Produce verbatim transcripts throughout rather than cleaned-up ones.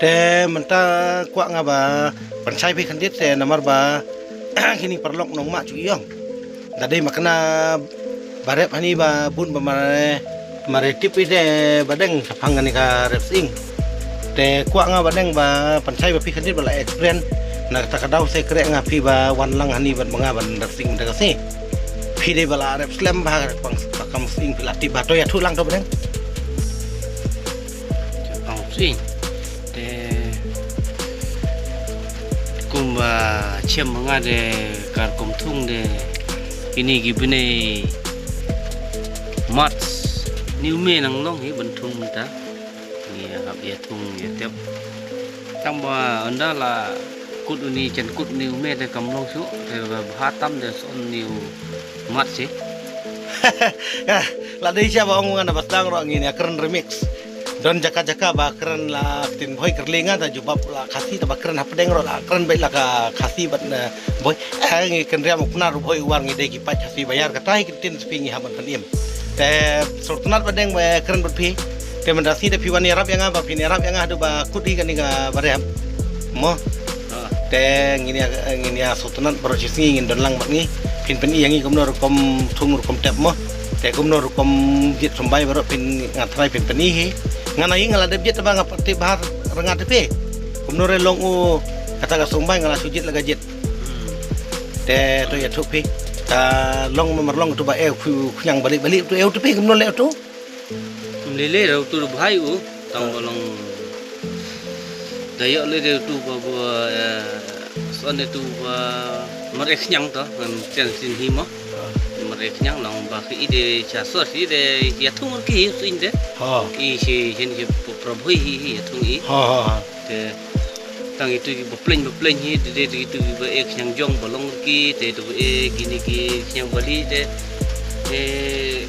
Te mynta kwah nga ba pynshai phi khyndiat te namar ba kini paralok nongmah ju ïong. Da dei ma kane ba rep hani ba bun ba mare mare tip ite ba deng shaphang kane ka rep sying. Te kwah nga ba deng ba pynshai ba phi khyndiat ba la experience na kata ka daw se kre nga phi ba wan lang hani ban ba nga ban rep sying mynta ka se. Phi dei ba la rep slem ba ka pang ka kam sying phi la tip ba to ïathuh lang to ba deng. Ka pang sying. Te kumba chem nga de kar kum thung de ini ki bnei March ni u me nang long hi ban thung ta. Ni hap ya thung ya tep. Tang ba anda la kut uni chen kut ni u me de kam long shu te ba bha tam de son ni u March si. La dei cha ba ong nga na ba tang ro ngi ni kren remix. Don jaka jaka ba kren la tin bhoi kerlinga ta jubab la Khasi ta ba kren hapdeng ro la kren beit la ka Khasi bat na bhoi. Eh, ngi kren riam ukna ru bhoi war ngi dei ki pat Khasi bayar ka tai ki tin spi ngi haman kan im. Te sultanat ba deng ba kren bat phi. Te menda si da phi wan yarap yang ba phi yarap yang hadu ba kut hi kani ka ba rem. Mo. Te ngin ya ngin ya sultanat baru sisi ngin don lang bat ngi. Phin pen yang ngi kumno rukom thung rukom tep mo. Te kumno rukom jit sumbai baru phin ngatrai phin pen hi. Ngana hi ngala dep jit ba ngap tip bahar rengat tepi. Kumno re long u kata ka sumbai ngala sujit laga jit. Te to ya thupi. Ta long memar long tu ba e khu nyang balik balik tu e tu pi kumno le tu. Lele rau tu bhai u tang ba long. Da yo le tu ba ba son tu ba mar ek nyang to ngan chen sin hi mo. Mar ek nyang long ba ki de cha so si de ya thung ki hi sin de. Ha. I si hin ki pro bhoi hi hi ya thung i. Ha ha ha. Te tang itu ki ba pleng ba pleng hi te te itu ki ba ek nyang jong ba long ki te itu ba ek ini ki nyang bali te. Te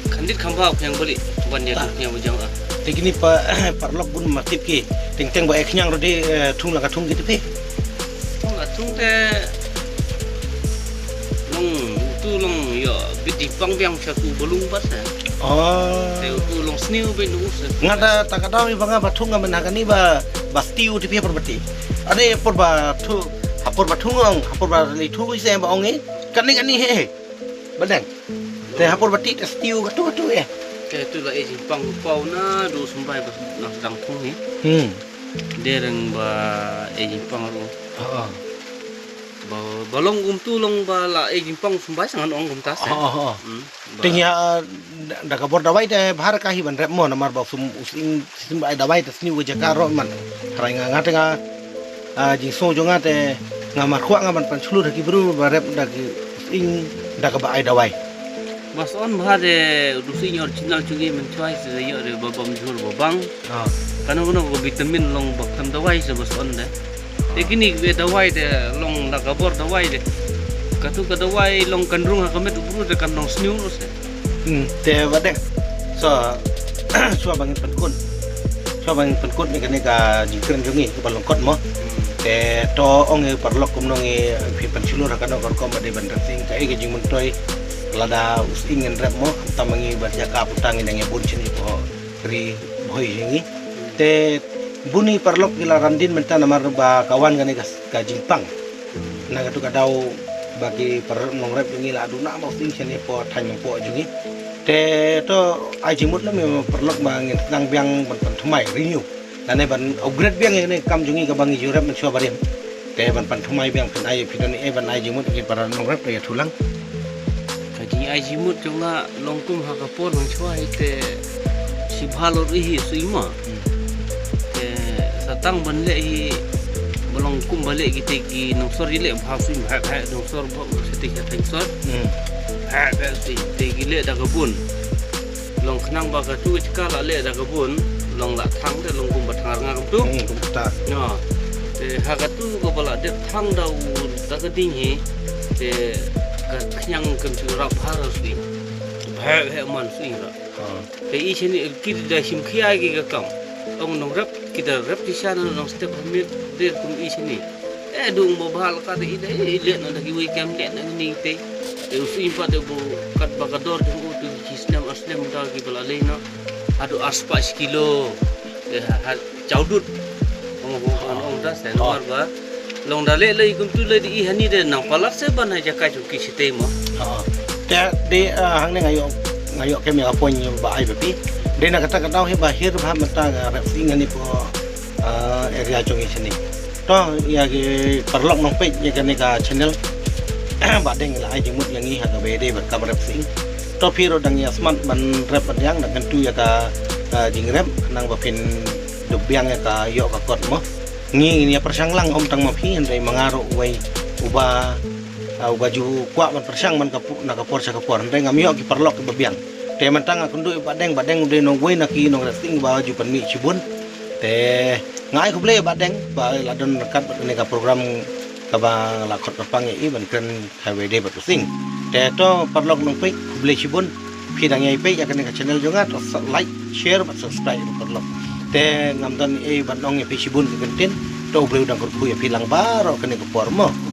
khandit khamba nyang bali ban ya nyang ba jong a. Te kini pa parlok bun matip ki teng teng ba ek nyang rodi thung la ka thung ki te pe. Thung la thung te long tu long yo bit di pang biang cha ku balung ba sa. Oh. Te tu long sniu be nu sa. Nga da ta ka daw i ba nga ba thung nga men ha kani ba ba stiu ti pia por bati. Ade por ba thu ha por ba thung ong ha por ba li thu i se ba ong i. Kani kani he he. Ba deng. Te ha por bati ta stiu ka tu ka tu e. Te tu la e jing pang pau na du sumbai ba na sedang thung he. Hmm. Dereng ba e jing pang ru. Ha. Ba ba long um tu long ba la e jing pang sumbai sangan ong kumta se. Ha ha. Hmm. Ting ya da ka bor dawai te bahar ka hi ban rep mo namar ba sum using sim ai dawai te sniu ka jaka ro man. Harai nga nga te nga jing so jong nga te nga mar khwa nga ban pan chulu da ki bru ba rep da ki using da ka ba ai dawai. Bas on bahar de using original chungi men chwai se yo de ba bam jur ba bang. Kano kano ko vitamin long ba kan dawai se bas on de. Te kini ki dawai de long la ka bor dawai de. Katu ka dawai long kan rung ha ka met bru de kan long sniu ro se. Hmm, te ba dek. So sua bangin penkut. Sua bangin penkut ni kani ka jingkren jong ngi ka ba long kot mo. Te to ong ngi parlok kumno ngi phi pen chulur ha kano ka rukom ba de ban rep sing ka e ka jingmyntoi. Lada using ngen rep mo tam ngi ba jaka putang ngi nang ya bun chini po. Ri bhoi jing i. Te buni parlok ki la randin mynta namar ba ka wan kane ka jingpang. Na katu ka daw ba ki parlok nongrep jing i la duna ba using shane po thaiñ nongpo jing i. Te to ai jingmut lem i parlok ba ngin tang biang ban pan thymmai renew. Lane ban upgrade biang ïa kane kam jong ngi kaba ngi ju rep mynshuwa barim. Te ban pan thymmai biang phin ai phi don ei ban ai jingmut ïa ki para nongrep ïa thulang. Ka jingai jingmut jong nga long kum ha ka por mynshuwa hi te shi bha lor hi sui ma. Te sa tang ban leh hi ba long kum ba leh ki te ki nongsor i leh bha sui bha bha nongsor ba u se te ka nongsor. Bha bha sui te ki leh da ka bun. Long khnang ba katu ka jaka la leh da ka bun long la thang te long kum ba thang nga kumtu. Hmm, kumta. Te ha katu ka ba la dep thang da u da ka ding hi. Te ka khñiang kam chu rap bha ra sui. Bha bha man sui ra. Te i chini ki da shim khia ki ka kam. Ong nongrep ki da rep ti sha na nongstep ha miet de kum i chini. E dung ba bha la ka de i de i leh na da ki wei kam leh na ni te. Te u sui pa de bu kat ba ka dor jong u tu ki snem ar snem da ki ba la leh na. Haduh ar spah shi kilo. Te ha chaw dud. Ong ong ong da se, oh, nor ba long da le le kumtu le di i hani de nang palat se ban ha jaka jong ki site mo. Oh. Te de, ah, hangne nga ïoh, nga ïoh kem ïa ka point ba ai ba phi. De na kata ka daw hi ba hi ruh ba mynta nga rep sing hangne hapoh, ah, area jong i sini. To ïa ki paralok nongpeit ïa kane ka channel. Bah Deng la ai jingmut ïa ngi ha kaba ïadei bad kam rep sing. To phi ruh dang ïa smat ban rep ban ïang, dang kyntu ïa ka, ah, jingrep nang ba phin dup biang ïa ka ïoh ka kot mo. Ngi ngin ïa pyrshang lang, ym tang ma phi, hynrei ma nga ruh uwei uba, ah, uba ju kwah ban pyrshang man ka pu-, na ka por sha ka por, hynrei ngam ïoh ki paralok kiba biang. Te mynta nga kynduh ïa Bah Deng, Bah Deng u dei nong uwei na ki nongrep sing ba ju pynmih shibun. Te nga ai khublei ïa Bah Deng ba la don ryngkat bad kane ka program kaba la khot kyrpang ïa i ban kren kawei de bad u sing. Te to paralok nongpeit, khublei shibun. Phi dang ïai peit ïa kane ka channel jong nga, to sa-, like, share bad subscribe ruh paralok. Te ngam don ei ban ong ïa phi shibun ki kyntien. To U Blei u dang kyrkhu ïa phi lang baroh kane ka por mo.